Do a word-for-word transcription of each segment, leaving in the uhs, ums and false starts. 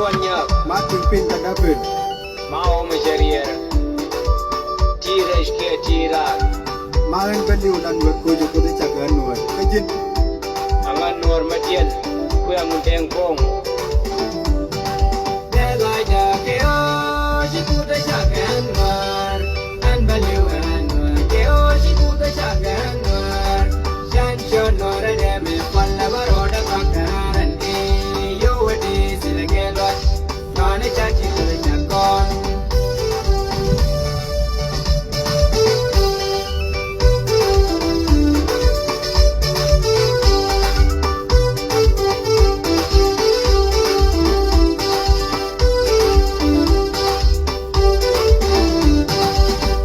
Martin Piny Kadapel. Ma wä mi cɛ riɛr. Ti rɛc kiɛ ti raar. Ma ɣän bä liw la nuɔr koc ɛ Kuoth ɛ cak ɣän nuɔr. Kä ji̱n. Aŋa nuɔr ma tiɛl. Kuɛ ŋun tɛŋ koŋ. Dee lɔcdä kɛ ɣöö ci Kuoth ɛ cak ɣän nuɔr. Ɣän bä liw ɣän nuɔr kɛ ɣöö ci Kuoth ɛ cak ɣän nuɔr. Can cɔl nuɔr ɛ dee mi kual ɛ bä rɔɔdɛ kɔk kɛ raar ɛn i̱ yio̱w ɛ dee thilɛ kɛ luɔt. Nɔnɛ ca ti kɛ ca kɔn.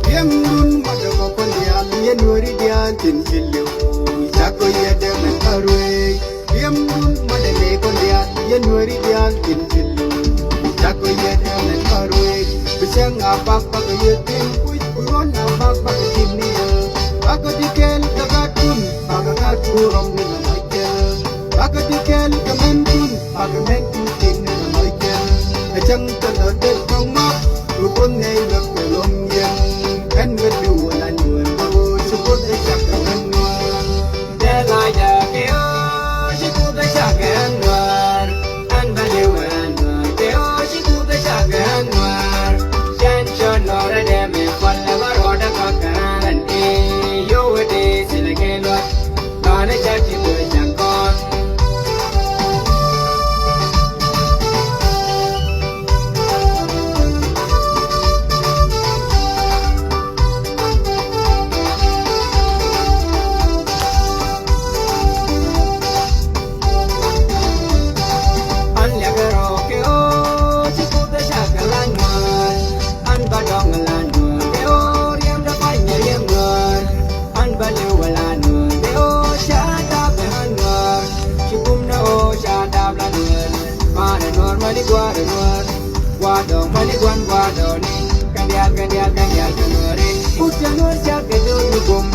Riɛmdun ma dɔ̱ŋ ɔ kɔn diaal yɛn weri diaal tin ci liw. Cakɔ yɛ dee mɛn kä rueec. Riɛmdun ma dee ley kɔn diaal yɛn weri diaal tin ci liw. Cakɔ yɛ dee mɛn kä rueec. Bi cäŋ a bak bak yɛ tim kuc. Bi ruɔn a bak bak tim ni yɛ. Bakɔ ti kɛl kɛ gat kun. Bakɔ gat kun rɔm ni mɛ mɔc kɛl. Bakɔ ti kɛl kɛ mɛn kun. Bakɔ mɛn kun tin ni mɛ mɔc kɛl. Ɛ cäŋ kɛ lɔ det kɔŋ mak. Bi kun nɛy lɔ kɛ lɔm yɛn. Ɛn bɛ di wä la nuɔr. Bɛ wä ci kun dee cak kɛ wä nuɔr. Dee lɔcdä kɛ ɣöö ci Kuoth ɛ cak ɣän nuɔr. Ɣän bä liw ɣän nuɔr kɛ ɣöö ci Kuoth ɛ cak ɣän nuɔr. Can cɔl nuɔr ɛ dee mi kual ɛ bä rɔɔdɛ kɔk kɛ raar ɛn i̱ yio̱w ɛ dee thilɛ kɛ luɔt. Nɔnɛ ca ti kɛ ca kɔn. An liakɛ rɔɔk kɛ ɣöö ci Kuoth ɛ cak kɛ la nuɔr. An bä dɔŋ la nuɔr kɛ ɣöö riɛmdä pany ɛ riɛm nuɔr. An bä liw ɛ la nuɔr kɛ ɣöö ca dap ɛ ɣän nuɔr. Ci bum ni ɣöö ca dap la nuɔr. Maanɛ nuɔr mani gua̱a̱r ɛ nuɔr. Gua̱a̱r dɔɔŋ mani gua̱n gua̱a̱r dɔɔni. Kɛn diaal kɛn diaal kɛn diaal kɛ nuɔri. Kut cɛ nuɔr cak kɛ do̱r mi gom.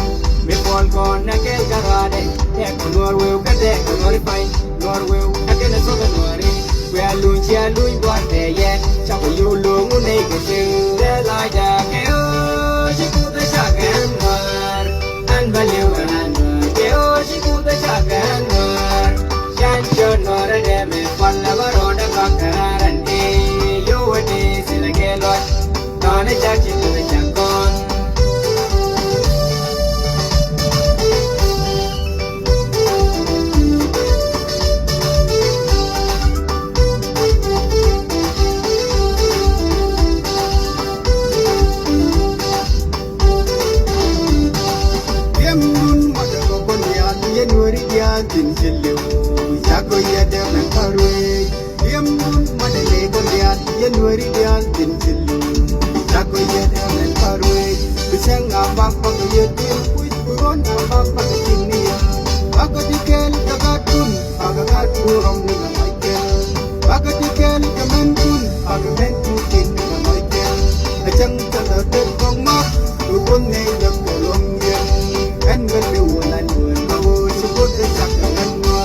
Mi puɔl kɔn nɛ kɛl kɛ ruaadɛ. Tɛk kɛ nuɔr weu kɛ tɛk kɛ nuɔri pay. Nuɔr weu ɛ kɛn ɛ thok ɛ nuɔri. Kuɛ luny cia luny buar tɛ yɛ. Cakɔ yo̱o̱ lo̱o̱ŋ wun nɛy kɛ cieŋ. Tɛ lɔcdä kɛ ɣöö ci Kuoth ɛ cak ɣän nuɔr. Ɣän bä liw ɣän nuɔr kɛ ɣöö ci Kuoth ɛ cak ɣän nuɔr. Can cɔl nuɔr ɛ dee mi kual ɛ bä rɔɔdɛ kɔk kɛ raar ɛn i̱ yio̱w ɛ dee thilɛ kɛ luɔt. Nɔnɛ ca ti kɛ ca kɔn. Riɛmdun ma dee kɔ kɔn diaal yɛn weri diaal tin ci liw. Cakɔ yɛ dee mɛn kä rueec. Riɛmdun ma dee ley kɔn diaal yɛn weri diaal tin ci liw. Cakɔ yɛ dee mɛn kä rueec. Bi cäŋ a bak bak yɛ tim kuc. Bi ruɔn a bak bak tim ni yɛ. Bakɔ ti kɛl kɛ gat kun. Bakɔ gat kun rɔm ni mɛ mɔc kɛl. Bakɔ ti kɛl kɛ mɛn kun. Bakɔ mɛn kun tin ni mɛ mɔc kɛl. Ɛ cäŋ kɛ lɔ tet kɔŋ mak. Bi kun nɛy lɛ kɛ lɔŋ yɛn. Ɛn wä liw wä lan wä kɛ wä ci kun ɛ cak kɛ ŋän wä.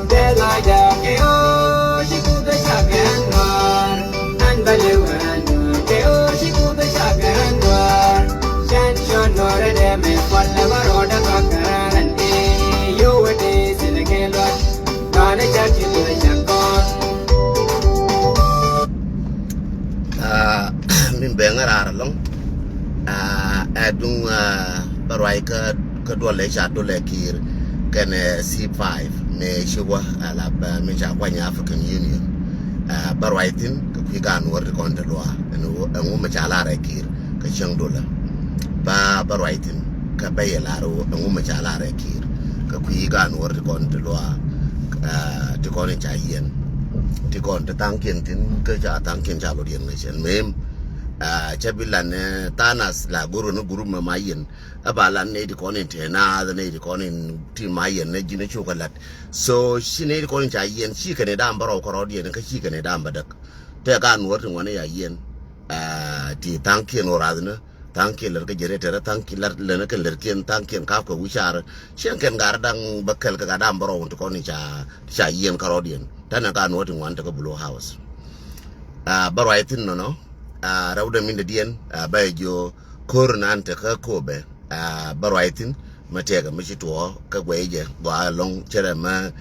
Dee lɔcdä kɛ ɣöö ci Kuoth ɛ cak ɣän nuɔr. An bä liw ɣän nuɔr kɛ ɣöö ci Kuoth ɛ cak ɣän nuɔr. Can cɔl nuɔr ɛ dee mi kual ɛ bä rɔɔdɛ kɔk kɛ raar ɛn i̱ yio̱w ɛ dee thilɛ kɛ luɔt. Nɔnɛ ca ti kɛ ca kɔn. Aa, min bɛ ŋä raar ɛlɔ̱ŋ. Aa, ɛ duŋ, aa, bä ruac kä, kä duɔl ɛ ca duɔl ɛ kiir kɛnɛ C five mëë ci wä, aa, la bɛ mi ca kuany African Union. Aa, bä ruac thi̱n kɛ kui̱ gaan wär ti kɔn te luaa ɛn ɣöö ɛŋu mi ca lar ɛ kiir kɛ cäŋ dolä. Ba, ba ruac thi̱n kä bä yɛ lar ɣöö ɛŋu mi ca lar ɛ kiir kɛ kui̱ gaan wär ti kɔn te luaa, aa, ti kɔn in ca yiɛn. Ti kɔn te tha̱a̱ŋkiɛn thi̱n kä ca tha̱a̱ŋkiɛn ca lot yɛn ŋäc ɛn mëëm. Aa, cä bi lan, ɛ, tha̱a̱ŋ nath la go̱r ɣän ɛ gurup mɛ ma yiɛn. Ɛ ba lan nɛy ti kɔn in te naath nɛy ti kɔn in ti ma yiɛn nɛ ji̱n ɛ cukɛ la̱t. So ci nɛy ti kɔn in ca yiɛn ci kɛn ɛ da̱a̱m bä rɔw kärɔɔdiɛn kä ci kɛn ɛ da̱a̱m bä däk. Tɛ gaan wär ti ŋuan ɛ ya yiɛn. Aa, ti tha̱a̱ŋkiɛn ɣöö rath ni tha̱a̱ŋkiɛn lät kä jɛrɛtɛr, tha̱a̱ŋkiɛn lät lɛn kɛn lätkiɛn, tha̱a̱ŋkiɛn ka̱pkɛ wi̱caar. Cieŋ kɛn gar da̱ŋ bä kɛl kɛ ka da̱a̱m bä rɔw ti kɔn in ca, ca yiɛn kärɔɔdiɛn. Tɛn ɛ ka nuɔ̱ɔ̱r ti ŋuan tekɛ Blue House. Aa, bä ruac thi̱n nɔnɔ. Aa, rɛwdɛ min dädiɛn, aa, bä jiök ko̱r nan te kä Kobɛ. Aa, bä ruac thi̱n, mɛ tëëkɛ mi ci tuɔɔk kä guɛy jɛ gɔaa ɛlɔ̱ŋ cɛ rɛ mɛ.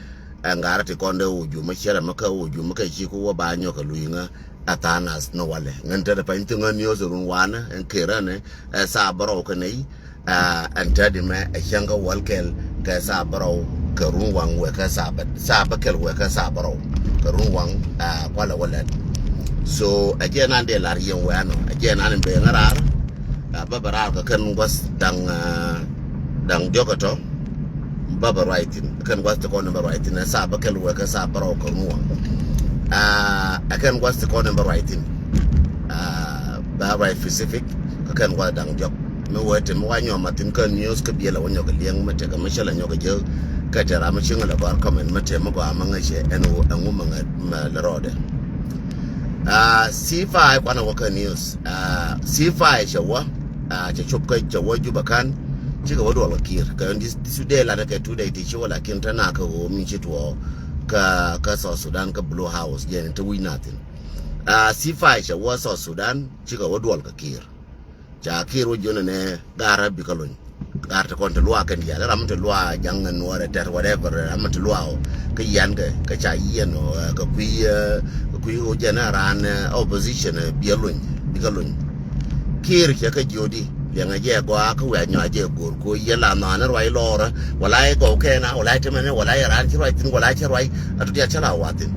Ɛn ŋa̱rä ti kɔn dee wä jumä cɛ rɛ mɛ kä wä jumä kä ci ku wä ba nyɔk kɛ lui̱ŋä. Ɛ tha̱a̱ŋ nath ni walɛ ŋän te dee pany thi̱ŋä niöth run wanɛ ɛn keränɛ. Ɛ tha̱a̱ bärɔw kɛ nɛy. Aa, ɛn te di mɛ ɛ cäŋ kä wäl kɛl kɛ tha̱a̱ bärɔw kɛ run waŋ wɛ kɛ tha̱a̱ bä, tha̱a̱ bä kɛl wɛ kɛ tha̱a̱ bärɔw kɛ run waŋ. Aa, kualɛ wä lɛt. So ɛ jɛ nan dee lar yɛn wɛ anɔ ɛ jɛ nan in bee ŋä raar. Aa, bä bɛ raar kɛ kɛn gua̱th daŋ, aa, daŋ diɔk ɛ tɔ. Bä bɛ ruac thi̱n ɛ kɛn gua̱th ti kɔn in bɛ ruac thi̱n ɛ tha̱a̱ bä kɛl wɛ kɛ tha̱a̱ bärɔw kɛ run waŋ. Aa, ɛ kɛn gua̱th ti kɔn in bä ruac thi̱n. Aa, bä ruac Pacific kä kɛn gua̱th da̱ŋ diɔ̱k. Mi wee te mi wa nyɔm a thi̱n kä news kä biɛl a wä nyɔk kɛ liɛŋ mi tekɛ mi cä la nyɔk kɛ jek. Kɛ te ram mi cieŋ la gɔ̱a̱r comment mi te mi gɔaa ma ŋäcɛ ɛn wu ɛŋu ma ŋäc ma lɛ rɔɔdɛ. Aa, C five kuanɛ wä kä news. Aa, C five cɛ wä. Aa, cɛ cop kä cɛ wä Juba kan. Cikɛ wä duɔl kɛ Kiir kɛ ɛn dis dis dee lat kɛ two day ti ci wä lakin te na kɛ ɣöö mi ci tuɔɔk kä kä South Sudan kä Blue House jɛn te wi̱c na thi̱n. Aa, C five cɛ wä South Sudan cikɛ wä duɔl kɛ Kiir. Ca Kiir wä jiön ɛnɛ ga̱rä bikɛ lony. Ga̱r ti kɔn ti luaak kɛn diaal ram ti luaak jaŋ ɛn nuɔɔrɛ tɛr whatever ram ti luaak ɔ. Kä yian kɛ kä ca yiɛn ɔ, ɛ, kɛ kui̱, ɛ, kɛ kui̱ wä jɛn ɛ raan, ɛ, opposition, ɛ, biɛ lony bikɛ lony. Kiir cɛ kä jiödi liɛŋɛ jɛ gɔaa kä wiaa nyɔa jɛ go̱o̱r ko yɛ la nɔanɛ ruac lɔɔrä. Wala i̱ gɔw kɛɛna wala i̱ temɛnɛ wala i̱ raan ci ruac thi̱n wala i̱ cä ruac. Atut ya cä la wathin.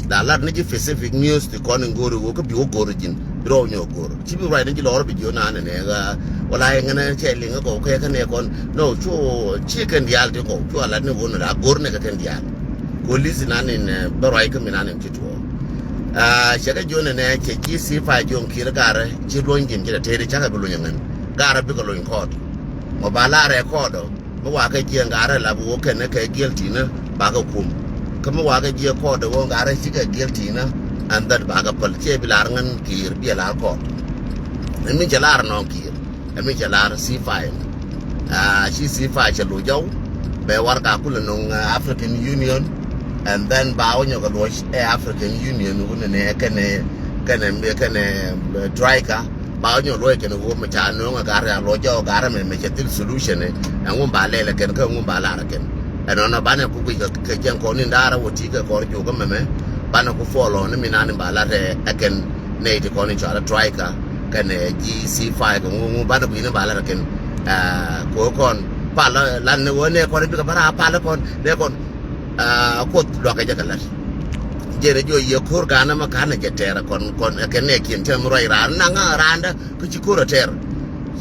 La lat ni ji̱ Pacific News ti kɔn in go̱o̱r i̱ wok kä bi wok go̱o̱r ji̱n bi rɔw nyɔk go̱o̱r ci bi ruac ni ji̱ lɔɔr bi ji̱ naan in ɛ ɣä. Wala i̱ ŋänä cɛ liŋ i̱ gɔw kɛ kɛn ɛ kɔn nɔ cu ci kɛn diaal ti gɔw cu a lat ni won la go̱o̱r ni kɛ kɛn diaal. Ko li̱th in naan in bä ruac kä mi naan in ci tuɔɔk. Cɛ kɛ jiön in ɛ cɛ ji̱ thi̱i̱ pa̱a̱c jiöŋ ki̱i̱r garɛ ci luɔ̱ny ji̱n ci dɛ tëëri cakɛ bi luny ɛ ŋän garɛ bikɛ luny kɔɔt. Mɔ ba laarɛ kɔɔt ɔ. Mi wakä jiɛn garɛ la bi wä kɛn kɛ guilty-nä bakä kum. Kä mi wakä jiɛ kɔɔt wä garɛ cikɛ guilty-nä. And that bakä päl ciɛ bi lar ŋän ki̱i̱r biɛ lar kɔɔt. Ɛ mi cɛ lar nɔŋ ki̱i̱r ɛ mi cɛ lar thi̱i̱ pa̱a̱c. Ci thi̱i̱ pa̱a̱c cɛ lo̱c jɔw bɛ warɛga kulɛ nɔŋ African Union. And then ba wä nyɔkɛ luɔc ɛ African Union wun nɛ kɛnɛ kɛnɛ kɛnɛ Troika. Ba wä nyɔk luɔc kɛn ɣöö mɛ ca nööŋ ɛ garɛ a luɔc jɔw garɛ mɛ mɛ cɛ thil solution ɛ. Ɛŋu ba lɛl ɛ kɛn kä ɛŋu ba lar ɛ kɛn. Ɛnɔnɔ banɛ ku guic kɛ jiɛn kɔn in da̱rä wä ti kɛ kɔr jukä mɛmɛ. Banɛ ku follow ni mi nani ba lar ɛ kɛn nɛy ti kɔn in cɔal ɛ Troika kɛnɛ ji̱ thi̱i̱ pa̱a̱c kɛ ŋu ŋu banɛ guic ni ba lar ɛ kɛn. Ko kɔn pal lan ni ɣöö nɛ kɔn in bikɛ bä raa pal kɔn nɛ kɔn. Kuoth luakä jɛ kɛ lat. Jɛn ɛ jiɔ yɛ ko̱r ganä ma kanɛ jɛ tɛɛrɛ kɔn kɔn ɛ kɛ nɛ kiɛn cɛ mi ruac raan naŋ randä kä ci ko̱r ɛ tɛɛr.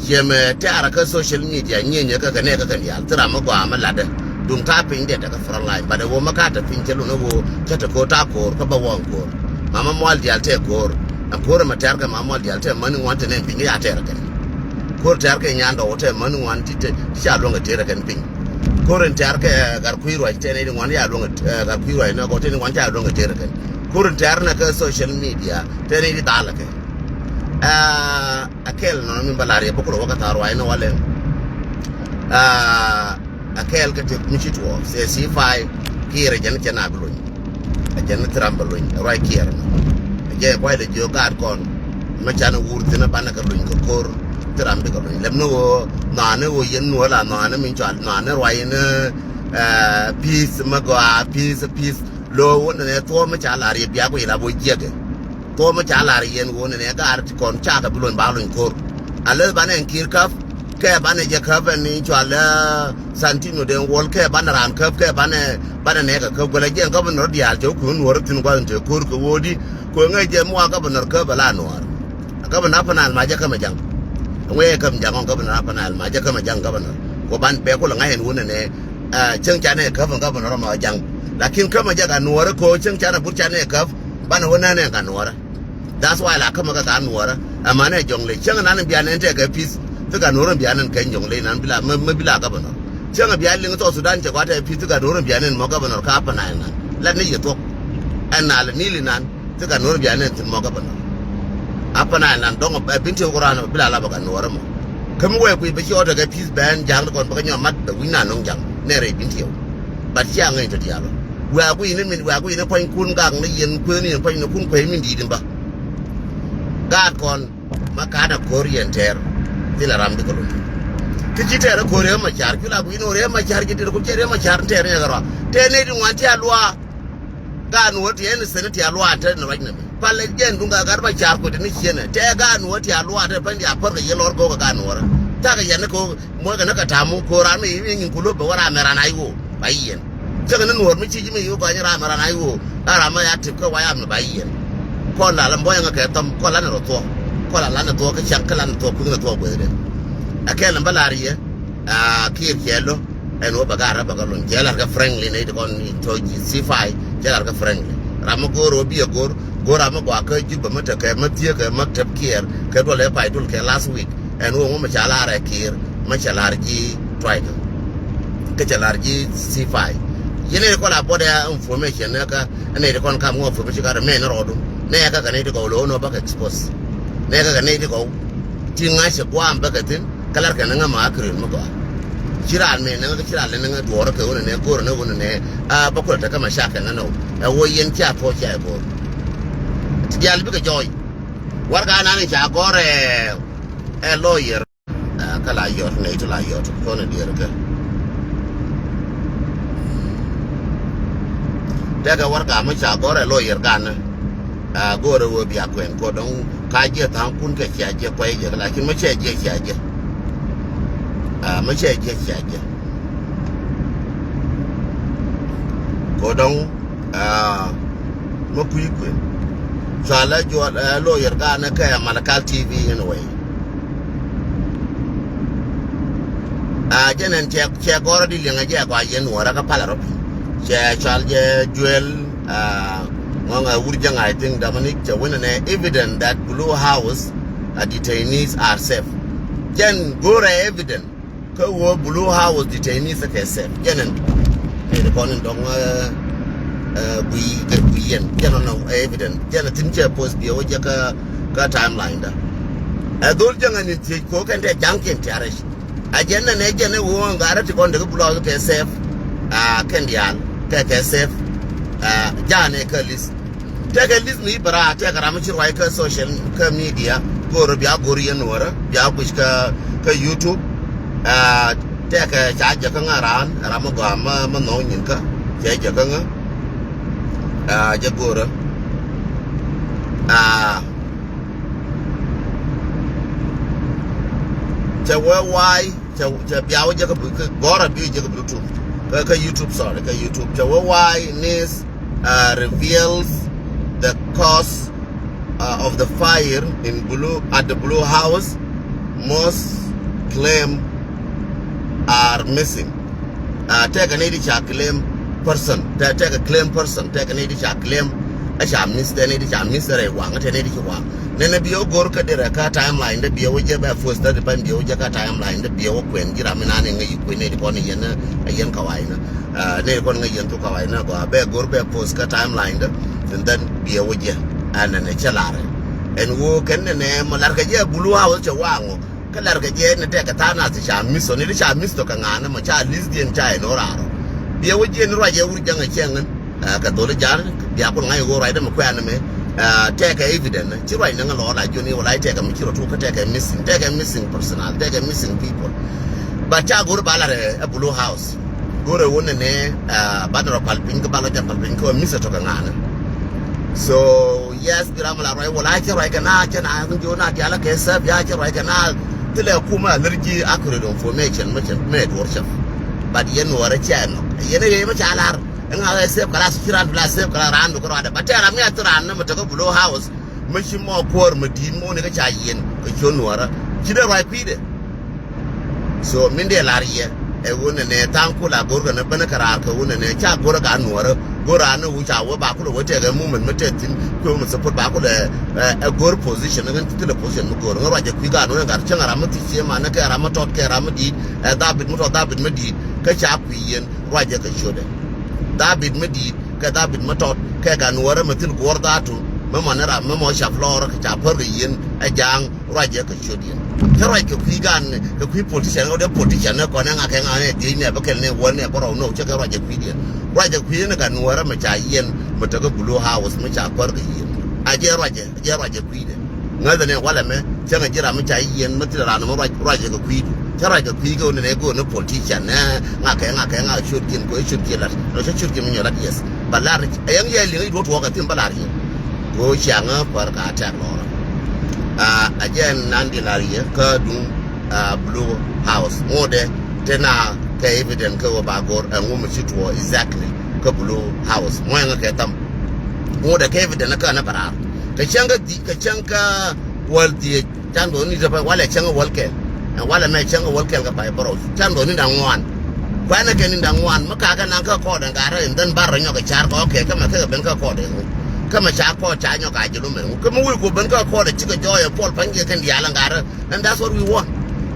Ciɛ mɛ tɛɛrɛ kä social media nyieenyɛ kä kɛ nɛ kä kɛn diaal thil ram mi gɔaa mi latdä. Duŋ ta̱a̱ piny dee tekɛ front line but ɛ ɣöö mi ka̱a̱t te piny cɛ lun ɛ ɣöö cä te ko̱r ta̱a̱ ko̱r kä bä wä ɛn ko̱r. Mama mual diaal tɛɛ ko̱r ɛn ko̱r ɛmɛ tɛɛr kɛ mama mual diaal tɛɛ mäni ŋuan te nɛ piny kä ya tɛɛrɛ kɛn. Ko̱r tɛɛr kɛ nyan dɔw tɛɛ mäni ŋuan ti te ti ca luäŋ kɛ tɛɛrɛ kɛn piny. Ko̱r in tɛ̈r kɛ gat kui̱ ruac tɛn in ŋuan ya luäŋ ɛ gat kui̱ ruac nɛ kɔ tɛn in ŋuan ca luäŋ ɛ tɛr kɛn. Ko̱r in tɛ̈r nɛ kä social media tɛn in dhalɛ kɛ. Ɛ kɛl nɔnɔ min ba lar yɛ bä kulɛ wä kä tha̱a̱r ruac nɛ walɛ. Ɛ kɛl kä tëk mi ci tuɔɔk thiɛ thi̱i̱ pa̱a̱c kiɛɛr ɛ jɛn cɛ na bi luny. Ɛ jɛn ni thil ram bɛ luny ɛ ruac kiɛɛr ɛmɛ. Ɛ jɛ kuac lɛ jiök gaat kɔn mɛ canɛ wur thi̱n ɛ banɛ kɛ luny kɛ ko̱r. Thil ram bikɛ luny lɛm ni ɣöö nhɔaani ɣöö yɛn nuɔ̱ɔ̱r la nhɔaani min cɔal nhɔaani ruac ni. Peace mɛ gɔaa peace peace. Lo̱o̱ wä nɛnɛ thuɔ̱ɔ̱m mi ca lar yɛ biak wi̱i̱ la bä jiɛkɛ. Thuɔ̱ɔ̱m mi ca lar yɛn ɣöö nɛnɛ gaat ti kɔn cakɛ bi luny ba luny ko̱r. Alɛth banɛ ɛn ki̱i̱r käp. Kɛ banɛ jɛ käp ɛn ni cɔal ɛ Santino den wuɔl kɛ banɛ raan käp kɛ banɛ banɛ nɛɛkɛ käp guɛlɛ jiɛn governor diaal cɛ wä kui̱ nuɔɔr thi̱n gua̱th in te ko̱r kɛ ɣöödi. Kueŋɛ jɛ mi wa governor käp ɛ la nuɔɔr. Governor Upper Nile ma jɛ kämɛ jaŋ. Ŋuɛ käm jaŋ ɔ governor Upper Nile ma jɛ kämɛ jaŋ governor. Kɔ ban bɛ kulɛ ŋa̱c ɛn wun ɛnɛ. Cäŋ canɛ käp ɛn governor ma jaŋ. Lakin kämɛ jɛ ka nuɔɔr kɔ cäŋ canɛ but canɛ käp. Banɛ wä nɛnɛ ka nuɔɔr. That's why la kämɛ kä ka nuɔrä. Ɛmɛ nɛ jɔŋ lɛ cäŋ nan bia nɛn tɛkɛ peace. Thika nuɔrä bia nɛn kɛ jɔŋ lɛ nan bila mɛ bila governor. Cäŋ bia liŋ South Sudan cɛ kɔatɛ peace thika nuɔrä bia nɛn mɔ governor ka Upper Nile nan. Lɛ ni yɛ thuɔk. Ɛn na lɛ nili nan thika nuɔrä bia nɛn thin mɔ governor. Upper Nile nan dɔŋ ɛ bin tiw kuran bila la bɛ ka nuɔrä mɔ. Kä mi wee kui̱ bɛ ci ɔtɛ kɛ peace bɛn ja̱a̱ŋ ti kɔn bɛ kɛ nyɔm mat bɛ wi̱c nan nɔŋ ja̱a̱ŋ nɛ rɛy bin tiw. But cia ŋäc tɔ diaal ɔ. Wɛ̈ɛ̈ku yini min wɛ̈ɛ̈ku yini puɔ̱nykun gak ni yɛn kuëëni yɛn puɔ̱ny ni kun kuëëc min di̱i̱t in bä. Gaat kɔn ma ka̱n a ko̱r yɛn tɛɛr. Thilɛ ram bikɛ lo̱ny. Kä ci tɛɛr a ko̱r Riek Machar, cu la gui̱n ɣöö Riek Machar ji̱ di̱t ku cɛ Riek Machar tɛɛr ni kɛ rɔa. Tɛɛr ni ti ŋuan ti a luaak. Gaat Nuɔ̱ɔ̱r ti ɛn seni ti a luaak tɛɛr ni ruac nɛmɛ. Palɛ jɛn duŋ ka gat Machar kuɔt ni cienɛ. Tɛɛr gaat Nuɔ̱ɔ̱r ti a luaak tɛɛr pɛn ti a pär kɛ yɛ lɔr go̱o̱k kɛ gaat Nuɔ̱ɔ̱r. Takɛ yɛn ni ko̱o̱k muɔckɛ ni kɛ ta̱a̱m ko̱o̱r ran mi i̱ nyin ku lo̱p bɛ wä ram mɛ ran a i̱ ɣöö ba yiɛn. Cäkɛ ni Nuɔ̱ɔ̱r mi ci ji̱ mi i̱ ɣöö gɔany ram mɛ ran a i̱ ɣöö a ram mɛ ya tip kä wa ya mɛ ba yiɛn. Kɔn la lɛ buɔyɛ ŋä kɛ thɔm kɔn la ni rɔ thuɔ̱k. Kɔn la la ni thuɔ̱k kä cak kä la ni thuɔ̱k kui̱ ni thuɔ̱k guäthɛ. Ɛ kɛl ni bä lar yɛ a kiɛɛr cɛ lo̱ ɛn ɣöö bɛ gaat rɔ bɛ kɛ luny cɛ lar kɛ frankly ni ti kɔn in tɔ̱ ji̱ C five cɛ lar kɛ frankly. Ram mi go̱o̱r ɣöö bi ɛ go̱o̱r go̱o̱r ram mi gɔaa kä Juba mi tekɛ mi thieekɛ mi tep kiɛɛr kɛ duɔl ɛ pay duɔl kɛ last week. Ɛn ɣöö ŋu mi ca lar ɛ Kiir mi ca lar ji̱ Tribal kä ca lar ji̱ C five. Yɛn nɛy ti kɔn a buɔt ɛ information nɛ kä nɛy ti kɔn kam ŋuɔ information kä rɛ mɛn rɔɔdu nɛ kä kɛ nɛy ti gɔw lo̱o̱n ɔ bäkɛ expose. Nɛ kä kɛ nɛy ti gɔw ti ŋa̱c cɛ guam bäkɛ thi̱n kä lar kɛ ni ŋä ma akiril mi gɔaa. Ci raan mɛ ni ŋä kä ci raan lɛ ni ŋä duɔɔrä kɛ wunɛ nɛ go̱rä ni wunɛ nɛ a bä kulɛ tekɛ ma cakɛ ŋä nɔ. Ɛ wä yɛn cia thuɔ̱c cia ɛ go̱r ti diaal bikɛ jɔɔc. Warɛga nan ca gɔr ɛ ɛ lawyer. Ah, kä la yɔt nɛy ti la yɔt kɔn dier kɛ. Tekɛ warɛga mi ca gɔr ɛ lawyer ganɛ. Ah, go̱rɛ wee bia kuɛn kɔ dɔŋ ka jiɛ tha̱a̱ŋ kun kɛ cia jiɛ kuay jɛ kɛ lakin mi cɛ jiɛ cia jiɛ. Ah, mi cɛ jiɛ cia jiɛ. Kɔ dɔŋ ah, mi kui̱ kuën. Cua lɛ juɔl ɛ lawyer ganɛ kɛ Malakal T V anyway. Ah, jɛn ɛn cɛ cɛ gɔrä di liŋɛ jɛ gɔaa yɛn nuɔrä kä palɛ rɔ piny. Cɛ cɔal jɛ Juel ah, ŋɔŋɛ wur jäŋ I think Dominic cɛ win ɛnɛ evident that Blue House ah, detainees are safe. Jɛn go̱rɛ evident. Kä wä Blue House detainees kɛ safe. Jɛn ɛn. Nɛy ti kɔn in dɔŋ gui kɛ gui yɛn. Jɛn ɔn evident. Jɛn ɛ thi̱n cɛ post biɛ wä jɛ kä kä timeline da. Ɛ dhol jäŋ ɛn in thiec ko̱ kɛn tɛ ja̱ŋ kiɛn tiarɛ. A jɛn ɛn ɛ jɛn ɛ wä ŋa̱rä ti kɔn dee kä Blue House kɛ safe. A kɛn diaal kɛ kɛ safe. A ja̱a̱n ɛ kä list. Tɛkɛ list mi bä raar tɛkɛ ram mi ci ruac kä social kä media go̱o̱rä bia go̱o̱r yɛn nuɔrä bia guic kä kä YouTube. Ah, tɛkɛ ca jɛ kä ŋä raan ram mi gɔaa mi mi nhɔk nyin kä cɛ jɛ kä ŋä. Ah, jɛ go̱o̱rä. Ah, cɛ wee wa̱a̱y. Cɛ cɛ bia wä jɛ kä gɔrä bi jɛ kä Bluetooth kä kä YouTube, sorry, kä YouTube. Cɛ wä why news uh, reveals the cause uh, of the fire in Blue at the Blue House. Most claim are missing. Uh, tɛkɛ nɛy ti ca claim person. Tɛ tɛkɛ claim person. Tɛkɛ nɛy ti ca claim. Ɛ ca miss tɛ nɛy ti ca miss rɛy waŋ tɛ nɛy ti ci waŋ. Nɛnɛ biɛ wä go̱r kä derɛ kä timeline dɛ biɛ wä jɛ bɛ first thirty pɛn biɛ wä jɛ kä timeline dɛ biɛ wä kuɛn ji̱ ram mi nan iŋä yi kuɛn nɛy ti kɔn i̱ yɛn ɛ yɛn kawai nä. Nɛy ti kɔn iŋä yɛn thuk kawai nä gɔaa bɛ go̱r bɛ post kä timeline dɛ. And then biɛ wä jɛ ɛn nɛnɛ cɛ larɛ ɛn wä kɛn nɛnɛ mɔ larkɛ jɛ Blue House cɛ waŋɔ. Kä larkɛ jɛ nɛ tɛkɛ tha̱a̱ŋ nath ca miss ɔ ni ti ca miss tɔ kɛ ŋa̱a̱n mɔ ca list diɛn ca ɛn ɔ raar ɔ. Biɛ wä jɛ ni ruac ɛ wur jaŋɛ cɛ ŋän. Ɛ, kɛ dholi ja̱a̱n bia kul ŋa̱c ɣöö ruacdä mi kuɛ̈ɛ̈n ɛmɛ. Ɛ, tɛkɛ evident ci ruac näŋ lɔɔr la jiɔni wala tɛkɛ mi ci rɔ tuk kä tɛkɛ missing, tɛkɛ missing personnel, tɛkɛ missing people. But ca go̱r ba lar ɛ Blue House go̱r ɛ wun ɛnɛ. Ɛ, banɛ rɔ pal piny kä ba lɔ jɛ pal piny kä miss ɛ tɔkɛ ŋa̱a̱n. So yes, bi ram la ruac wala cɛ ruac kɛ na cɛ na jiɔ na dialä kɛ sɛp ya cɛ ruac kɛ na. Thilɛ kumɛ alär ji̱ accurate information mɛ cɛ mɛ duɔr cɛ. But yɛn nuɔrɛ cɛ nɔ yɛn ɛ yɛ mɛ ca lar. Ɛŋa ɛ save kɛ la suci raan du la save kɛ la raan du kɛ rɔadɛ ba tɛɛr ram ŋi̱ a thi raan ni mɛ tekɛ Blue House. Mɛ ci mɔ kuɔɔr mɛ di̱i̱t mɔ ni kä ca yiɛn kɛ ciö nuɔɔrä ci dee ruac kui̱dɛ. So min dee lar yɛ ɛ wun nɛ nɛ tha̱a̱ŋ kula go̱r kɛ ni ben kɛ raar kɛ wun nɛ nɛ ca go̱r ɛ gaa nuɔɔrä go̱r raan ni wu ca wä ba kulɛ wä tɛk ɛ movement mɛ tɛk thi̱n kuɛ wä mɛ support ba kulɛ ɛ go̱r position ni ɣän ti thilɛ position mi go̱r ŋä ruac ɛ kui̱ gaa nuɔɔrä gat cäŋ ram mi thi̱c cie man ni kɛ ram mi tɔt kɛ ram mi di̱i̱t ɛ dhabit mi tɔt dhabit mi di̱i̱t kä ca kui̱ yiɛn. Ruacɛ kɛ ciötdɛ. Dhabit mi di̱i̱t kɛ dhabit mi tɔt kɛ gat nuɔ̱ɔ̱rä mi thil guɔ̱ɔ̱r dhatu. Mi mɔ ni ram mi mɔ cap lɔɔr kɛ ca pär kɛ yieen ɛ ja̱a̱ŋ ruacɛ kɛ ciötdiɛn. Cä ruac kɛ kui̱ gan kɛ kui̱ politician kɛ dee politician ni kɔn ɛ ŋa kɛ ŋa ni ɛ dhiec ni ɛ bä kɛl ni ɛ wäl ni ɛ bä rɔw ni ɛ cä kɛ ruacɛ kui̱diɛn. Ruacɛ kui̱ ni gat nuɔ̱ɔ̱rä mi ca yiɛn mi tekɛ Blue House mi ca pär kɛ yieen. A jɛ ruacɛ, a jɛ ruacɛ kui̱dɛ. Ŋäthɛ ni walɛ mɛ cäŋɛ ji̱ ram mi ca yiɛn mi thilɛ ran mi ruac ruac kɛ kui̱du. Cä ruac kɛ kui̱ kɛ wä ni nɛ go̱o̱r ni politician nɛ ŋakɛ ŋakɛ ŋakɛ ciöt kiɛn kɛ ciöt kiɛn lat. Nɔ cä ciöt kiɛn mi nyɔ lat, yes. Ba lar ni ɛ yɛn yɛ liŋ i̱ duɔ̱t tuɔɔk ɛ thim ba lar yɛ. Kɛ wä ciaŋä pär ka tɛk lɔrä. A jɛ nan di lar yɛ kä duŋ Blue House ŋuɔdɛ. Te na kɛ evident kä wä ba go̱r ɛŋu mi ci tuɔ exactly kä Blue House muɛŋä kɛ tham. Ŋuɔdɛ kɛ evident kä na barar kɛ cäŋ kä di kɛ cäŋ kä wäl dhiec. Can dɔɔni dɛ pay walɛ cäŋ wäl kɛl. Ɛn walɛ mɛ cäŋ wäl kɛl kɛ pay bärɔw can dɔɔni daŋ ŋuan. Kuɛnɛ kɛ ni daŋ ŋuan mi kakɛ naŋ kä kɔɔdɛ ŋa̱rä in dhɛn barɔ nyɔk kɛ car kɛ ɔkɛ kä mɛ kɛ kɛ ben kä kɔɔdɛ ŋu. Kä mɛ ca kɔɔd ca nyɔk a jɛ lumɛ ŋu kä mi wi̱i̱ ku ben kä kɔɔdɛ cikɛ jɔɔyɛ puɔl pa̱ny kɛ kɛn diaal ŋa̱rä. And that's what we want.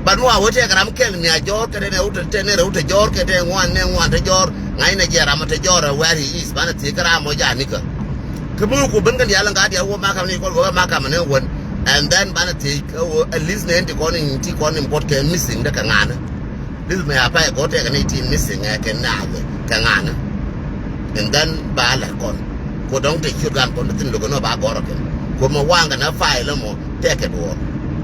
But nu a wä tɛk ram kɛl mi a jɔɔr kɛ tɛn ɛ wut tɛn ɛ wut tɛ jɔɔr kɛ tɛ ŋuan nɛ ŋuan tɛ jɔɔr. Ŋa̱cnɛ jɛ ram tɛ jɔɔr ɛ where he is banɛ thiek kä ram mɔ ja nikɛ. Kɛ mi ku ben kɛn diaal ŋa̱ diaal wä makam ni kɔl wä makam ni wän. And then banɛ thiek kä wä at least nɛ ti kɔn in ti kɔn in bɔt kɛ missing dɛ kɛ ŋa̱nɛ. This mɛ a pay gɔ̱r tɛkɛ ni ti missing ɛ kɛ naath kɛ ŋa̱nä. And then ba lɛ kɔn ko dɔ̱ŋ te ciöt gan kɔn ti thin lo̱k ɛn ɔ ba gɔ̱r ɔ kɛn ko mɛ waŋ kɛ na file mɔ tɛkɛ duɔ̱ɔ̱r.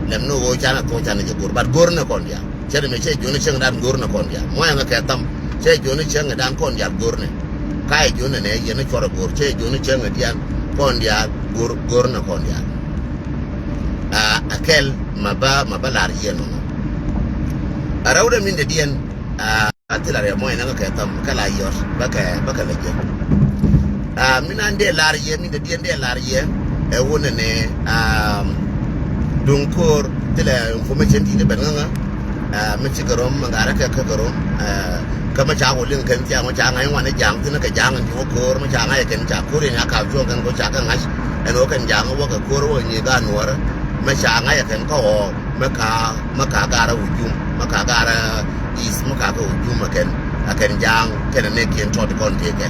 Lɛm ni ɣöö canɛ thuɔ̱k canɛ jɛ go̱r but go̱r ni kɔn diaal. Cɛ ri mɛ cɛ jiɔni cäŋ dan go̱r ni kɔn diaal mɔ ɛŋɛ kɛ tham. Cɛ jiɔni cäŋ dan kɔn diaal go̱r ni. Ka yɛ jiɔni nɛ yɛn ni cuɔr ɛ go̱r cɛ jiɔni cäŋ diaal kɔn diaal go̱r go̱r ni kɔn diaal. A kɛl ma ba ma ba lar yɛ nɔnɔ. A rɛw dɛ min dɛ diɛn. A thil a rɛw mɔ inɛ ŋa kɛ tham kɛ la yɔt bä kɛ bä kɛ lɛ jɛ. A min an dee lar yɛ min dɛ diɛn dee lar yɛ. Ɛ wunɛ nɛ a duŋ ko̱r thilɛ information ti ni bɛn ŋa ŋa. A mi cikɛ rom mi ŋa̱rä kɛ kɛ kɛ rom. Kä mi ca wä liŋ kɛn thiaŋ mi ca ŋa̱c ŋuan ni ja̱a̱ŋ thin kɛ ja̱a̱ŋ in ti wä ko̱r mi ca ŋa̱c kɛn ca ko̱r in a ka̱p cuɔ̱ŋ kɛn ko ca kɛ ŋa̱c. Ɛn wä kɛn ja̱a̱ŋ wä kɛ ko̱r wä nyi ga nuɔ̱ɔ̱rä. Mi ca ŋa̱c kɛn kä ɣɔɔ mi ka mi ka garä wujum mi ka garä is mi ka kɛ wujum a kɛn a kɛn ja̱a̱ŋ kɛn a nɛk kiɛn tɔt kɔn tëëkɛ.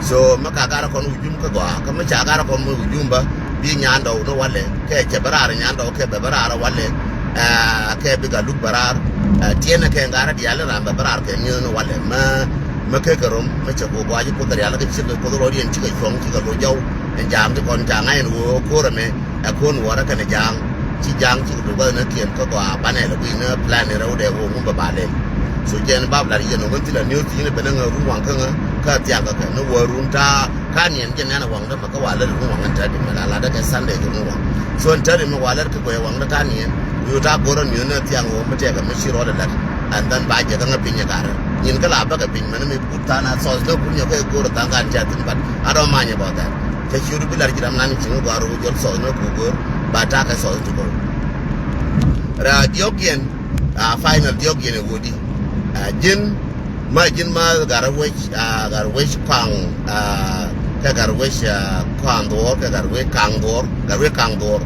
So mi ka garä kɔn wujum kä gɔaa kä mi ca garä kɔn mi wujum bä bi nyandɔw ni walɛ kɛ cɛ bä raar nyandɔw kɛ bɛ bä raar walɛ. Kɛ bikɛ luk bä raar tiɛnɛ kɛ ŋa̱rä diaal ran bɛ bä raar kɛ ni̱n ni walɛ. Mä mä kekɛ rom mä cɛ kɛ gɔaa ji̱ kuoth rial kä cikɛ kuoth rɔɔdiɛn cikɛ cuɔ̱ŋ cikɛ lo̱c jɔw. Ɛn jaam ti kɔn ca ŋa̱c ɛn ɣöö ko̱r ɛmɛ ɛ ko̱n wäärä kɛnɛ ja̱a̱ŋ. Ci ja̱a̱ŋ cikɛ duɔ̱k gua̱th ni kiɛn kä gɔaa banɛ lɛ guic ni plan ni rɛw dɛ ɣöö ŋun bɛ ba lɛl. So jɛn bap lat yɛn ɣöö ŋun thilɛ ni̱ thi̱n bɛ ni ŋä run waŋ kä ŋä kä thiaŋ kä kɛ ni wäär run ta̱a̱. Kaniɛn jɛ nɛn a waŋdä mɛ kä wa lät ri mi waŋ in tɛt di mɛ la latdä kɛ Sunday kɛ mi waŋ. So in tɛt di mɛ wa lät kä guɛy waŋdä kaniɛn. Wi̱i̱ ta go̱rä ni̱n ni thiaŋ ɣöö mi tɛkɛ mi ci rɔɔdɛ la̱t. And then ba jɛ kä ŋä piny ɛ garä nyin kä la bäkɛ piny mɛn mi put tha̱a̱n a thɔth ni kun nyɔ kɛ go̱rä tha̱a̱n kan ca thi̱n but I don't mind about that. Cɛ ciöt bi la̱r ji̱ ram nan in ci ŋä gɔaa rɔ wä jɔl thɔth ni ku go̱r. Ba ta̱a̱ kɛ thɔth ti go̱r. Ra diɔ̱k yɛn a final diɔ̱k yɛn ɛ wodi. A ji̱n ma ji̱n ma garä wec a garä wec kaŋ a kɛ garä wec a kaŋ dhuɔr kɛ garä wec kaŋ dhuɔr garä wec kaŋ dhuɔr.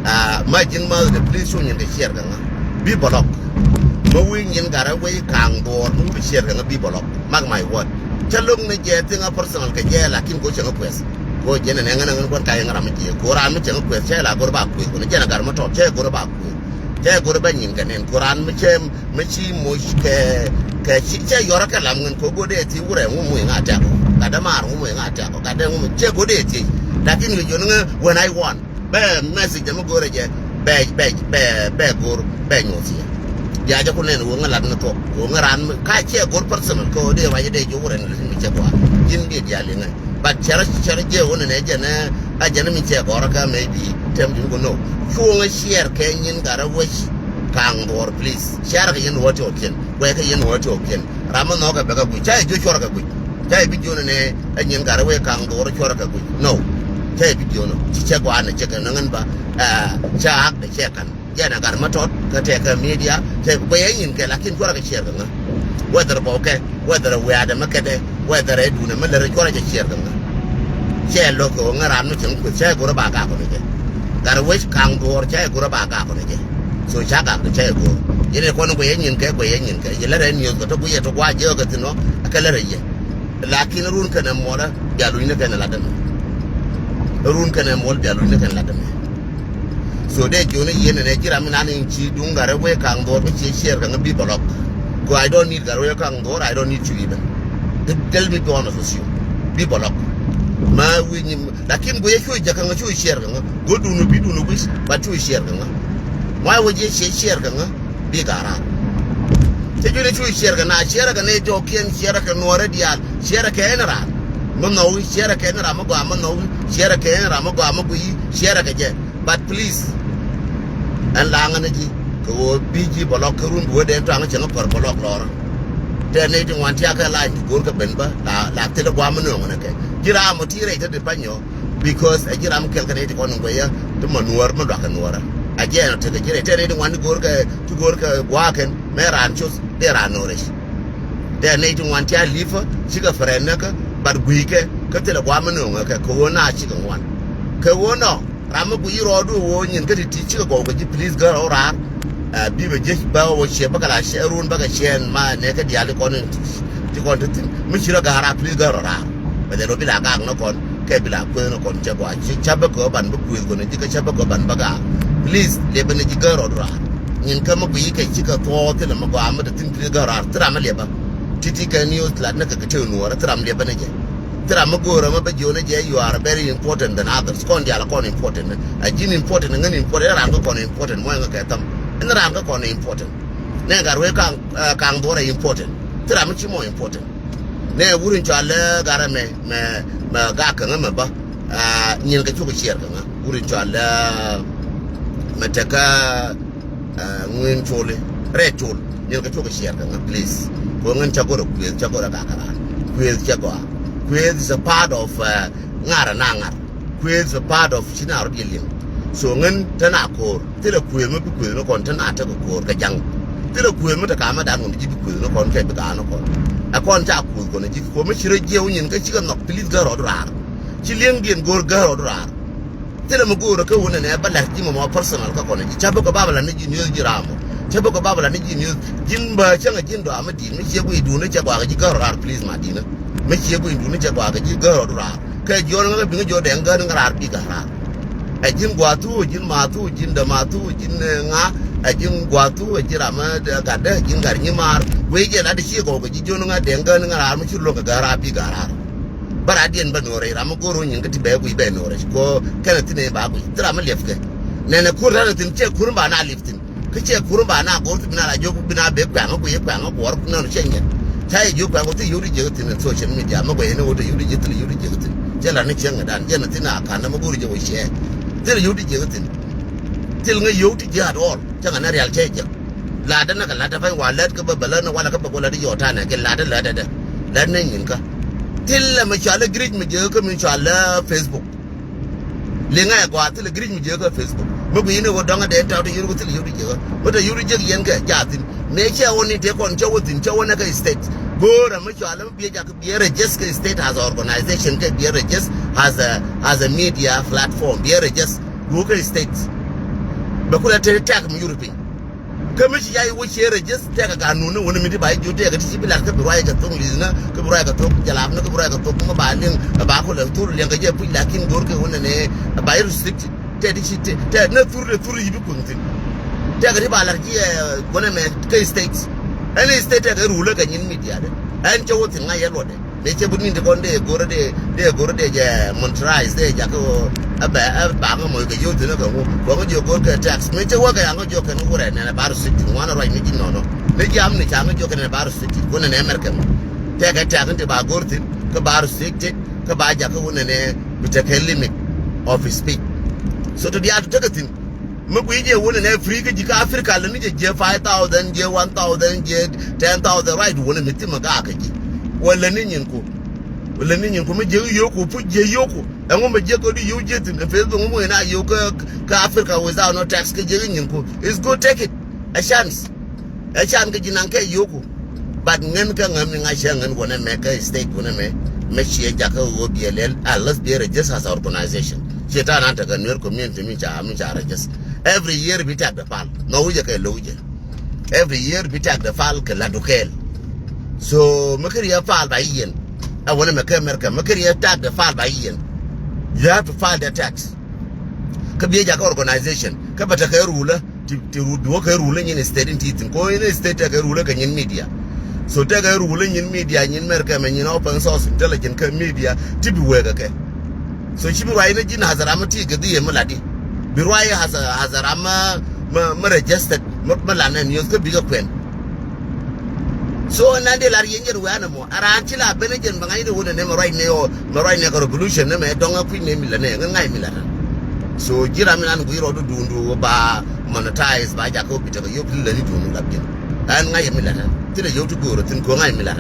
A ma ji̱n ma the please cu nyin kɛ share kɛ ŋa bi block. Ma wi̱i̱ nyin garä wec kaŋ dhuɔr mi wi̱i̱ bi share kɛ ŋa bi block. Mark my word. Cä lo̱k ni jɛ thiŋ a personal kɛ jɛ lakin ko cɛ ŋa kuɛth. Ko jɛ nɛ nɛ ŋa nɛ ŋa kuan ka yɛ ŋa ram mi jɛ ko ran mi cɛ ŋa kuɛth cɛ la gor ba kuɛth ko ni jɛ na garä ma tɔt cɛ gor ba kuɛth. Cɛ gor ba nyin kɛ nɛn ko ran mi cɛ mi ci moc kɛ kɛ ci cɛ yɔrä kɛ lam ŋän ko go̱dɛ ti wurɛ ŋu muc ŋa tɛk ɔ gat dɛ maar ŋu muc ŋa tɛk ɔ gat dɛ ŋu muc cɛ go̱dɛ ti. Lakin ŋä jɔn ŋä when I want bɛ message dɛ mi go̱rɛ jɛ bɛ bɛ bɛ bɛ go̱r bɛ nyuɔth yɛ. Bia jɛ ku nɛn wä ŋä lat ŋä thuɔk wä ŋä ran mi ka cɛ go̱r personal kɛ ɣöö dee ruac dee jɛ wurɛ ni lät mi cɛ gɔaa ji̱n bi diaal liŋɛ. But cɛrɛ cɛrɛ jɛ wä nɛnɛ jɛ nɛ a jɛ ni mi cɛ gɔrä kä maybe tɛm ji̱n ku no. Cuɔ̱ŋä share kɛ nyin garä wec kaŋ dhuɔr please. Share kɛ yɛn wä ti ɔ kiɛn guɛy kɛ yɛn wä ti ɔ kiɛn. Ram mi nhɔkɛ bɛ kɛ guic ca yɛ jiö cuɔrɛ kɛ guic. Ca yɛ bi jiö nɛnɛ a nyin garä wec kaŋ dhuɔr cuɔrɛ kɛ guic no. Ca yɛ bi jiö no ci cɛ gɔaa nɛ cɛ kɛ nä ŋän ba. Ca ak dɛ cɛ kan. Jɛn a gat ma tɔt kä tɛkɛ media tɛk guɛy ɛ nyin kɛ lakin cuarɛ kɛ ciɛɛr kɛ ŋä. Whether bɔkɛ whether wiaadɛ mɛ kɛtɛ whether ɛ duunɛ mɛ lär cuarɛ cɛ ciɛɛr kɛ ŋä. Cɛ lo̱k kɛ ɣöö ŋä raan mi cɛ ŋä kueth cɛ go̱rɛ ba gak kɔnɛ jɛ. Gat wec kaŋ duɔɔr cɛ go̱rɛ ba gak kɔnɛ jɛ. So ca gak kɛ cɛ go̱r yɛn ɛ kɔn guɛy ɛ nyin kɛ guɛy ɛ nyin kɛ yɛ lär ɛ niöth kɛ tɔ guic ɛ tɔ gua̱a̱c jɛ ɣä kɛ thi̱n ɔ ɛ kɛ lär ɛ yɛ. Lakin run kɛnɛ muɔlä bia luny ni kɛnɛ lat ɛmɛ. Run kɛnɛ muɔl bia luny ni kɛnɛ lat ɛmɛ. So dee jiɔni yien ɛnɛ ji̱ ram mi nan in ci duŋ gat rɛ wee kaŋ dhuɔr mi ci ciɛɛr kɛ ŋä bi bɛ lɔk. Ko I don't need gat rɛ wee kaŋ dhuɔr I don't need you even. Tell me be honest with you. Bi bɛ lɔk. Ma wi̱i̱ nyi, lakin guiy cu jɛ kɛ ŋa, cu share kɛ ŋa. Go̱o̱r dun bi dun wi̱c, but cu share kɛ ŋa. Why would you share, share kɛ ŋa? Bi ga̱ra̱a̱r. Cɛ jun cu share kɛ na, share kɛ nɛy tɔ̱kiɛn, share kɛ nuɔrɛ diaal, share kɛ ɛn ran. Mi nhɔwi, share kɛ ɛn ran mi gɔaa mi nhɔwi, share kɛ ɛn ran mi gɔaa mi guiy, share kɛ jɛ. But please, ɛn laŋä ni ji̱ kɛ ɣöö bi ji̱ bɛ lɔk kä run bi wä dee tɔaŋ cäŋ pär bɛ lɔk lɔrä. Tɛ nɛy ti ŋuan tiakä la̱ny ti go̱o̱r kɛ ben bä la, la thilɛ guam mi nööŋä ni kɛ. Ji̱ ram mɔ ti rɛy te di panyɔ, because ɛ ji̱ ram kɛl kɛ nɛy ti kɔn in guɛyä ti mɔ nuɔ̱ɔ̱r mi luakä nuɔ̱ɔ̱rä. Ɛ jiɛn ɔ tekɛ ji̱ rɛy tɛ nɛy ti ŋuan ti go̱o̱r kɛ, ti go̱o̱r kɛ gua̱a̱kɛn mɛ raan coth dee raan no̱o̱rɛ. Tɛ nɛy ti ŋuan tia li̱pä cikɛ pɛrɛn näkä, but gui̱i̱kɛ kä thilɛ guam mi nööŋä kɛ kɛ ɣöö na cikɛ ŋuan. Kɛ ɣöö nɔ ram mi guiy rɔɔdu ɣöö nyin kä ti ti cikɛ gɔw kɛ ji̱, please gär rɔ raar. Ɛ, bi bɛ jiec bä wä ciɛ bä kɛ la ciɛ run bä kɛ ciɛn ma nɛ kɛ diaal ti kɔn in ti kɔn ti thin mi ci rɔ ga̱r raar, please gär rɔ raar. Bɛ dhɛ rɔ bi la gak nɔ kɔn kɛ bi la kueth nɔ kɔn cɛ gɔaa ci ca bä kɛ ban bä kueth kɔn ji̱ kɛ ca bä kɛ ban bä gak. Please lɛ bä ni ji̱ gär rɔ raar. Nyin kä mi guiy kɛ cikɛ thuɔɔk thilɛ mi gɔaa mi te thin, please gär raar, thi ram mi lɛ bä. Ti ti kɛ news lat ni kɛ kɛ te nuɔrä, thi ram lɛ bä ni jɛ. Thil ram mi go̱o̱rä mi bä jiɔni jɛ, you are very important than others. Kɔn diaal kɔn important. Ɛ ji̱n important, ŋän important, ɛ ran kä kɔn important, mɔ ɛŋä kɛ thäm. Ɛn ran kä kɔn important. Nɛ gat wee kaŋ, ɛ, kaŋ dhuɔrɛ important. Thil ram mi ci mɔ important. Nɛ wur in cɔal lɛ gat rɛ mɛ, mɛ, mɛ gak kɛ ŋä mɛ bä. Ɛ, nyin kɛ cuk share kɛ ŋä. Wur in cɔal lɛ mɛ tekä Ɛ, ŋueen col i̱, rɛɛ col. Nyin kɛ cuɔk share kɛ ŋä, please. Kɛ ŋän cä gɔrɛ kuëth, cä gɔrɛ gak kɛ raan. Kuëth cä gɔaa. Kuëth is a part of, ɛ, ŋar ana ŋar. Kuëth is a part of ci na rɔ diɛ liŋ. So ŋän te na ko̱o̱r. Thilɛ kuëth mi bi kuëth ni kɔn te na tekɛ ko̱o̱r kɛ ja̱ŋ. Thilɛ kuëth mi te kamä dan kɔn ji̱ bi kuëth ni kɔn kɛ bi gaa ni kɔn. Ɛ kɔn ca kuëth kɔn ji̱ kɛ ko̱o̱r mi ci rɔ jiɛw nyin kä cikɛ nhɔk, please gär rɔɔdu raar. Ci liŋdiɛn go̱o̱r gär rɔɔdu raar. Thilɛ mi go̱o̱rä kä wunɛ nɛ bä la̱r ji̱ mɔmɔ personal kä kɔnɛ ji̱. Cä bä kɛ baba la̱r ni ji̱ news ji̱ ram mɔ. Cä bä kɛ baba la̱r ni ji̱ news. Ji̱n bä cäŋɛ ji̱n dɔaŋ mi di̱i̱t mi ciɛ guiy duuni cɛ gɔaa kɛ ji̱ gär raar, please ma di̱i̱nä. Mi ciɛ guiy duuni cɛ gɔaa kɛ ji̱ gär rɔɔdu raar. Kɛ jiɔn ŋä kɛ bi̱ŋ jiɔ dɛŋ gär ni ŋä raar bi gär raar. Ɛ ji̱n gua̱a̱thu, ji̱n ma̱a̱thu, ji̱n däma̱a̱thu, ji̱n, ɛ, ŋa. Ɛ ji̱n gua̱a̱thu, ɛ ji̱n ram, ɛ, gatdä, ɛ ji̱n gat nyimaar. Guiy jɛ lat ciɛ gɔw kɛ ji̱ jiɔn ŋä dɛŋ gär ni ŋä raar mi ci luɔ̱ŋ kɛ gär raar bi gär raar. Bä radiɛn bä no̱o̱rɛ ram mi go̱r wä nyin kä ti bɛ guic bɛ no̱o̱rɛ. Ko kɛnɛ thin ɛ ba guic. Thil ram mi liɛp kɛ. Nɛnɛ kur rarɛ thin cɛ kur ba na liɛp thin. Kä cɛ kur ba na go̱r thin bi na la jok bi na bɛ kuɛŋä guic kuɛŋä kuɔr nɔn cɛ nyɛ. Ca yɛ jok kuɛŋä thil yio̱w di jek thin in social media mi guic ni wä te yio̱w di jek thil yio̱w di jek thin. Cɛ la ni cɛ ŋɛ dan jɛ na thin a kan na mi go̱r jɛ wä cɛ. Thil yio̱w di jek thin. Thil ŋä yio̱w ti jek at all. Cɛ ŋä na rial cɛ jek. Latdä nä kɛ latdä pany wa lät kä bä bä lät nä walɛ kä bä ku lät yɔɔtanɛ kɛ latdä latdä dɛ. Lät nä nyin kä. Thilɛ mi cɔalɛ giric mi jiäk kä mi cɔalɛ Facebook. Liŋɛ gɔaa thilɛ giric mi jiäk kä Facebook. Mi gui̱i̱ni wä dɔ̱ŋä dee tɔ̱ ti yur ku thilɛ yur jiäk. Wä te yur jiäk yɛn kɛ jathin. Mëë cɛ wä ni tëë kɔn cä wä thi̱n cä wä nɛ kä state. Go̱o̱rä mi cɔalɛ mi biɛ jak biɛ register kɛ state as a organization kɛ biɛ register as a, as a media platform biɛ register. Duɔ̱ɔ̱k kä state. Bɛ kulɛ te tɛk mi yur piny. Kä mi ci yai wä ciɛ register tɛkɛ ganun ni wä ni mi ti ba ji̱ jiök tɛkɛ ti ci bi lat kä bi ruac kɛ thok li̱th ni kä bi ruac kɛ thok jalap ni kä bi ruac kɛ thok ŋä ba liŋ ba kulɛ thur liɛŋ kɛ jɛ puc lakin go̱r kɛ wä ni ni ba ji̱ restricted. Tɛ ti ci tɛ ni thur ni thur yi bi kuŋ thin. Tɛkɛ ti ba lat jiɛ wä ni mɛ kä state. Ɛn state tɛkɛ rulä kɛ nyin media dɛ ɛn cɛ wä thin ŋa̱c yɛ luɔtdɛ. Mëë cɛ bi ni̱n ti kɔn dee go̱rä dee, dee go̱rä dee jɛ monetize dee jakä ɣöö ɛ bɛ ɛ baŋä mɔc kɛ yio̱w thi̱n ɛ kɛ ŋu. Kɔŋä jiök go̱r kɛ tax. Mëë cɛ wä kɛ yaŋä jiök kɛn wurɛ nɛnɛ ba restricted ŋuanɛ ruac ni ji̱ nɔnɔ. Ni ji̱ amni caŋä jiök kɛn nɛ ba restricted. Wunɛ nɛ America mɔ. Tɛkɛ tax ni ti ba go̱r thi̱n kä ba restricted kä ba jakä wunɛ nɛ bi tekɛ limit of speech. So ti diaal ti tekɛ thi̱n. Mi guiy jɛ wun ɛn ɛ free kä ji̱ kä Africa lɛ ni jɛ jiɛ five thousand, jiɛ one thousand, jiɛ ten thousand, right wun ɛ mi thimɛ gaa kä ji̱. Wä lɛ ni nyin ku. Wä lɛ ni nyin ku mi jiɛ yoku, puc jiɛ yoku. Ɛŋu mi jiɛ kɛ di yoku jiɛ thin. Ɛ Facebook ŋu mi wä na yoku kä, kä Africa without no tax kä jiɛ nyin ku. It's good, take it. A chance. Ɛ can kä ji̱ naŋ kɛ yoku. But ŋän kä ŋän mi ŋa̱c cä ŋän wänɛ mɛ kä state wänɛ mɛ. Mɛ ciɛ jakä ɣöö biɛ lɛl unless biɛ register as a organization. Ciɛ ta̱a̱ nan tekɛ Nuer community mi ca, mi ca register. Every year bi tax dɛ pal. Nɔ wi̱cɛ kɛ lo̱w jɛ. Every year bi tax dɛ pal kɛ lat dukɛɛl. So mi kɛ riɛ pal ba yiɛn. Ɛ wänɛ mɛ kä America mi kɛ riɛ tax dɛ pal ba yiɛn. You have to file the tax. Kä biɛ jakä organization kä bɛ tekɛ rulä. Ti, ti ru-, duɔ̱kɛ rulä nyin state in ti thi̱n. Ko in state tekɛ rulä kɛ nyin media. So tekɛ rulä nyin media, nyin America mɛ, nyin open source intelligence kɛ media ti bi wekɛ kɛ. So ci bi ruac ni ji̱n hazara mi ti gɛ dhi yɛ mi lat di. Bi ruac hazara, hazara mi, mi, mi registered, mi, mi lat nɛ news kä bikɛ kuɛn. So nan di lar yɛn jɛn wɛ̈ɛ̈n ɛmɔ. A raan ci la ben jɛn bɛ ŋa̱c ni wun ɛnɛ mɛ ruac ni ɔ, mɛ ruac ni kɛ revolution ni mɛ dɔŋ a kui̱ ni mi lat ni ŋa̱c mi lat. So ji̱ ram mi nan gui̱ rɔɔdu duundu ba monetize ba jakä bi tekɛ yop ti lɛ ni duundu la bin. Ɛn ŋa̱c mi lat. Ti lɛ yop ti go̱o̱r thin ko ŋa̱c mi lat.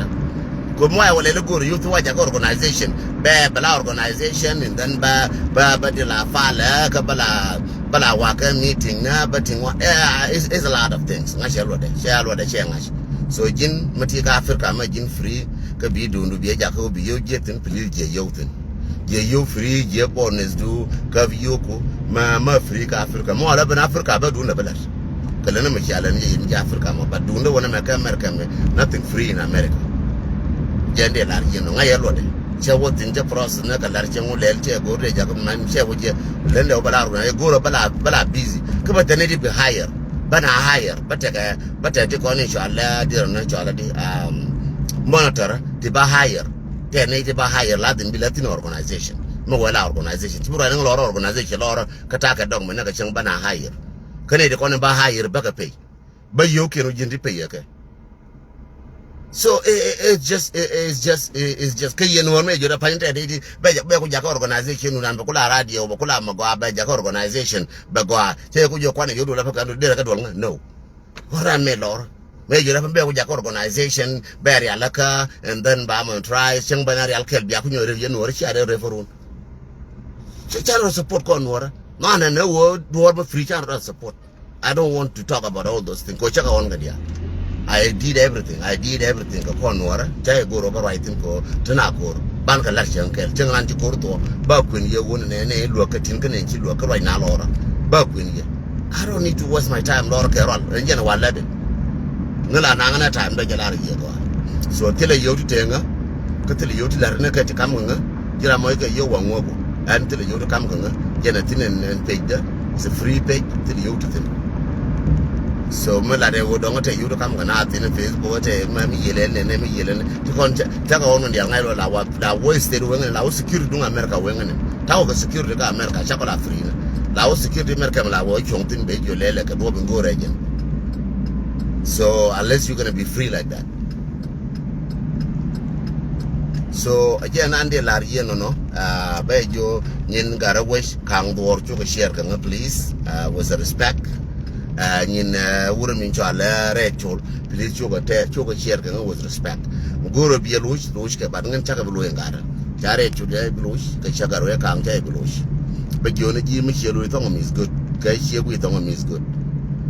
Ko mɔɛ wala lɛ go̱o̱r yop ti wa jakä organization. Bɛ bɛ la organization and then ba, ba, ba di la falɛ kä ba la, ba la wakä meeting na ba ting wa. Eh, it's, it's a lot of things. Ŋa̱c cɛ luɔdɛ, cɛ luɔdɛ cɛ ŋa̱c. So ji̱n mi ti ka Africa mɛ ji̱n free kä bi duundu bi jakä bi yop jiɛ thin please jiɛ yop thin. Jiɛ yop free jiɛ bonus du kä bi yop ku mɛ mɛ free ka Africa. Mɔ la ben Africa bɛ duun la bɛ lat. Kɛ lɛ ni mɛ cia lɛ ni jiɛ jiɛ Africa mɔ but duun de wä ni mɛ kä America mɛ nothing free in America. Jɛ ndi lar jiɛ nɔ ŋa yɛ luɔdɛ. Cɛ wä thin cɛ process ni kɛ lar cɛ ŋu lɛl cɛ go̱r de jakä mɛ cɛ wä jiɛ lɛn de wä bɛ la organize go̱r bɛ la bɛ la busy. Kä bɛ thin ni di bi hire bɛ na hire bɛ tekɛ bä tɛt ti kɔn in cɔal lɛ dirɛ ni cɔal di, um, monitor ti ba hire. Tɛt ni ti ba hire la dhin bi la thin organization. Mi wɛ la organization ti bi ruac ni lɔrɔ organization lɔrɔ kä ta kɛ dɔk mi ni kɛ cieŋ bä na hire. Kä ni ti kɔn in ba hire bä kɛ pay bä yio̱w kiɛn wä ji̱n ti pay yɛ kɛ. So it, it, it's just it, it's just it, it's just kä yɛn wä mi jɔt a pany tɛt ti bɛ bɛ ku jakä organization wä nan bɛ ku la radio bɛ ku la mɛ gɔaa bɛ jakä organization bɛ gɔaa cɛ ku jɛ kuan yio̱w duɔl a pɛ kɛ duɔl derɛ kɛ duɔl ŋä no. Ɣän ran mëë lɔr mëë ji̱ rɛp bɛ ku jakä organization bɛ rial kä and then ba mɔ try cieŋ bɛ na rial kɛl bia ku nyuɔr rɛp yɛn nuɔr cia rɛp rɛp run. Ca rɔ support kɔn nuɔr nɔn ɛn ɛ wä duɔr bä free ca rɔ support. I don't want to talk about all those things ko cä kɛ ɣɔn kɛ diaal. I did everything. I did everything kɛ kɔn nuɔrä cä yɛ go̱r ɔ kɛ ruac thin ko te na ko̱r ban kɛ lar cieŋ kɛl cieŋ ran ci ko̱r thuɔ ba kuën yɛ wun nɛ nɛ luäk kɛ tin kä nɛ ci luäk kä ruac na lɔrä ba kuën yɛ. I don't need to waste my time lɔrä kɛ rual ɛn jɛn wa lɛt in. Ŋä la naŋ nɛ time dɔ jɛ lar yɛ gɔaa. So thilɛ yio̱w ti teŋä kä thilɛ yio̱w ti lar nɛ kɛ ti kam ŋä ji̱ ram mɔc kɛ yio̱w wa ŋuɔ̱k. Ɛn thilɛ yio̱w ti kam kä ŋä jɛn a thin ɛn page dä. It's a free page thilɛ yio̱w ti thin. So mi lat ɛ wä dɔŋ tɛ yut kam kɛ na thin Facebook tɛ mɛ mi yelɛ nɛ nɛ mi yelɛ nɛ ti kɔn cɛ cɛ kɛ ɣɔn dial ŋa̱c lɔ la wa la wä state weŋ nɛ la wä security duŋ America weŋ nɛ ta wä kɛ security ka America cakɔ la free nɛ la wä security America mi la wä cuɔŋ thin bɛ jiɔ lɛlɛ kɛ duɔp in go̱rɛ jɛn. So unless you gonna be free like that. So a jɛ nan di lar yie nɔnɔ bɛ jo nyin garɛ wec kaŋ duɔr cuk share kɛ ŋä please with respect. Nyin wurɛ min cɔal rɛ col please cuk tɛ cuk share kɛ ŋä with respect. Goro biɛ luc luc kɛ bat ŋän cakɛ bi luc ŋarɛ ca rɛ col jɛ bi luc kɛ cakɛ rɛ kaŋ cɛ bi luc. Bɛ jo ni ji mi cie luc thɔŋ mi is good kɛ cie gui thɔŋ mi is good.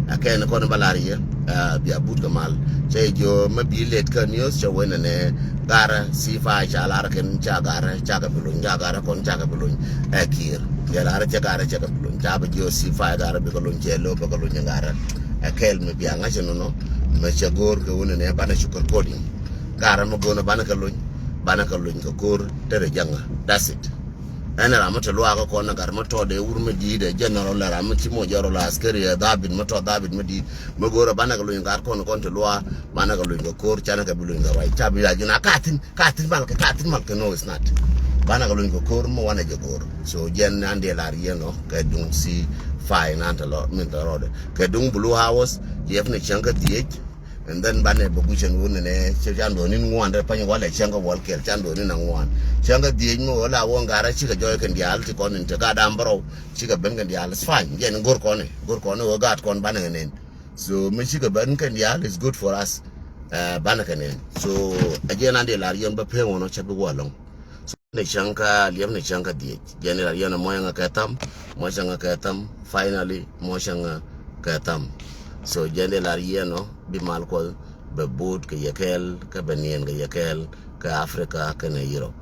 Akɛn kɔn ba lar yɛ bia but kɛ mal cɛ jo ma bi let kä news cɛ wen ne garɛ sifa ca lar ken ca garɛ ca kɛ bi luny ca garɛ kɔn ca kɛ bi luny. Ɛ kir yɛ lar cɛ garɛ cɛ kɛ bi luny ca bi jo sifa garɛ bi kɛ luny cɛ lo bi kɛ luny garɛ. Ɛ kɛl mi bia ŋa̱c nono mɛ cɛ gor kɛ wen ne banɛ cukar kodi garɛ mɛ gon banɛ kɛ luny banɛ kɛ luny kɛ gor tere jaŋa that's it. Ɛn ram mi te luaak kɔn gat mi tɔt ɛ wur mi di̱i̱t ɛ general ɛ ram mi ci moc ɛ rol askeri ɛ dhabit mi tɔt dhabit mi di̱i̱t mi go̱o̱r ɛ banɛ kɛ luny gat kɔn kɔn te luaak banɛ kɛ luny kɛ ko̱r canɛ kɛ bi luny kɛ ruac ca bi ruac jin a ka thi̱n ka thi̱n mal kɛ ka thi̱n mal kɛ no is not. Banɛ kɛ luny kɛ ko̱r mi wanɛ jɛ go̱o̱r so jɛn an dee lar yɛn ɔ kɛ duŋ si fay nan te lɔ min te rɔɔdɛ kɛ duŋ blue house yɛp ni cäŋ kä dhiec. And then banɛ bɛ gui̱cɛn wun nɛ cɛ can duɔ̱ɔ̱ni ŋuan dɛ pany walɛ cäŋ kä wal kɛl can duɔ̱ɔ̱ni na ŋuan. Cäŋ kä dhiec mi wä la wä ŋa̱rä cikɛ jɔɔy kɛn diaal ti kɔn in te gat dam bärɔw cikɛ ben kɛn diaal is fine jɛn go̱r kɔn ɛ go̱r kɔn ɛ wä gaat kɔn banɛ kɛ nɛn. So mi cikɛ ben kɛn diaal is good for us. Banɛ kɛ nɛn so a jɛn an dee lar yɛn bä pem wä nɔ cɛ bi wä lɔŋ. So ni cäŋ kä liɛp ni cäŋ kä dhiec jɛn ni lar yɛn a muɔcä ŋä kɛ tham muɔcä ŋä kɛ tham finally muɔcä ŋä kɛ tham. So jɛn ni lar yɛn ɔ bi mal kuɔth bɛ bo̱o̱t kɛ yɛ kɛɛl kä bɛ niɛn kɛ yɛ kɛɛl kä Africa kɛnɛ Europe.